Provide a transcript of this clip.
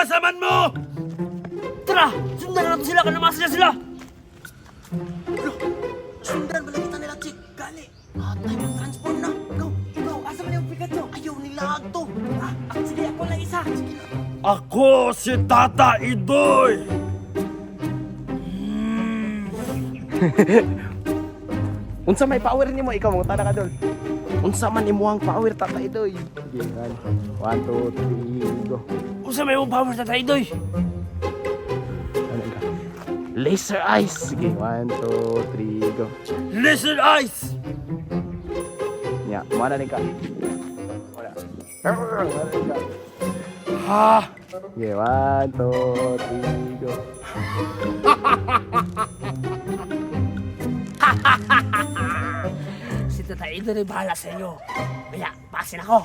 Asa man mo? Tara, sundan na natin sila kanang sila sila. Sundan ba kita nila, Chick? Gali. Ah, time transform na. Go, go. Asa man yung Pikachu? Ayaw nila to. Ah, ah, sige, ako lang isa. Sige na. Ako si Tata Idoy! Unsa may power nimo ikaw mangutana ka dol? Unsa man imuhang power, Tata Idoy? Sige, one, one, two, three, go. Unsa may imong power, Tata Idoy? Ano ka? Laser eyes. Sige, one, two, three, go. Listen eyes! Nya, mana ni ka? Wala. Wala ni ka. Ha? Sige, one, two, three, go. Si Tata Idoy bahala sa inyo. Kaya, pasin ako.